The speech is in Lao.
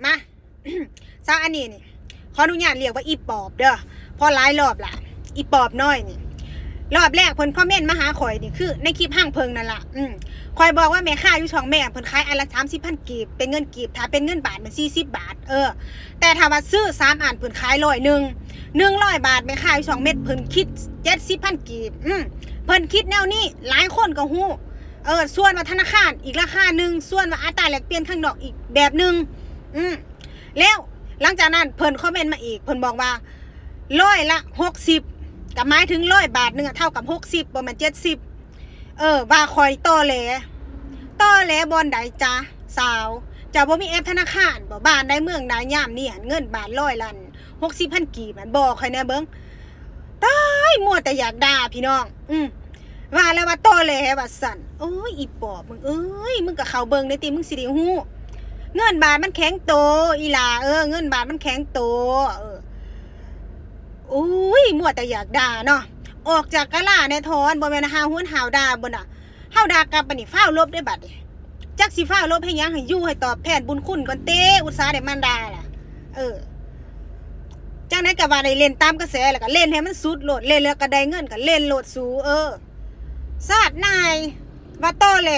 ມາ ສາວອັນນີ້ນີ້ ຂໍອະນຸຍາດຮຽກວ່າອີປອບເດີ ເພາະຫຼາຍລອບລະ ອີປອບນ້ອຍນີ້. ລອບແລກເພິ່ນຄອມເມັນມາຫາຂ້ອຍນີ້ ຄືໃນຄລິບຮັງເພິ່ງນັ້ນລະ ອືມ ຂ້ອຍບອກວ່າແມ່ຄ້າຢູ່ຊ່ອງແມ່ ເພິ່ນຂາຍອັນລະສາມສິບພັນກີບ ເປັນເງິນກີບ ຖ້າເປັນເງິນບາດມັນສີ່ສິບບາດ ເອີ ແຕ່ຖ້າວ່າຊື້ສາມອັນ ເພິ່ນຂາຍຮ້ອຍໜຶ່ງ ໜຶ່ງຮ້ອຍບາດ ແມ່ຄ້າຢູ່ຊ່ອງເມັດ ເພິ່ນຄິດເຈັດສິບພັນກີບ ອືມ ເພິ່ນຄິດແນວນີ້ ຫຼາຍຄົນກໍຮູ້ ເອີ ສ່ວນວ່າທະນາຄານອີກລາຄາໜຶ່ງ ສ່ວນວ່າອັດຕາແລກປ່ຽນຂ້າງນອກອີກແບບໜຶ່ງ ອືມ ແລ້ວຫຼັງຈາກນັ້ນເພິ່ນຄອມເມັນມາອີກ ເພິ່ນບອກວ່າ ຮ້ອຍລະຫົກສິບ ກໍໝາຍເຖິງຮ້ອຍບາດໜຶ່ງເທົ່າກັບຫົກສິບ ບໍ່ແມ່ນເຈັດສິບ ເອີ ວ່າຂ້ອຍຕໍແຫຼ. ຕໍແຫຼບ່ອນໃດຈະສາວ? ເຈົ້າບໍ່ມີແອັບທະນາຄານບໍ? ບ້ານໃດເມືອງໃດຍາມນີ້ຫັ້ນ ເງິນບາດຮ້ອຍລະຫົກສິບພັນກີບຫັ້ນ ບອກຂ້ອຍແດ່ເບິ່ງ. ຕາຍ ມົວແຕ່ຢາກດ່າພີ່ນ້ອງ ອືມ ວ່າແລ້ວວ່າຕໍແຫຼວ່າຊັ້ນ. ໂອ້ຍ ອີປອບມຶງເອີຍ ມຶງກໍເຂົ້າເບິ່ງແດ່ຕິ ມຶງຊິໄດ້ຮູ້ ເງິນບາດມັນແຂງໂຕ ອີຫຼ້າເອີຍ ເງິນບາດມັນແຂງໂຕ ເອີ. ໂອ້ຍ ມົວແຕ່ຢາກດ່າເນາະ ອອກຈາກກະລາແດ່ຖອນ ບໍ່ແມ່ນຫາວໂຫນຫາວດ່າບໍ່ນະ. ເຮົາດ່າກັບບັດນີ້ ຟ້າວລົບເດ້ບັດນີ້ ຈັກຊິຟ້າວລົບໃຫ້ຫຍັງ ໃຫ້ຢູ່ໃຫ້ຕອບແທນບຸນຄຸນກ່ອນເຕ ອຸດສາໄດ້ມາດ່າລະ ເອີ. ຈັ່ງໃດກໍວ່າໄດ້ເລ່ນຕາມກະແສ ແລ້ວກໍເລ່ນໃຫ້ມັນສຸດໂລດ ເລ່ນແລ້ວກໍໄດ້ເງິນ ກໍເລ່ນໂລດສູ ເອີ. ຊາດນາຍວ່າຕໍແຫຼ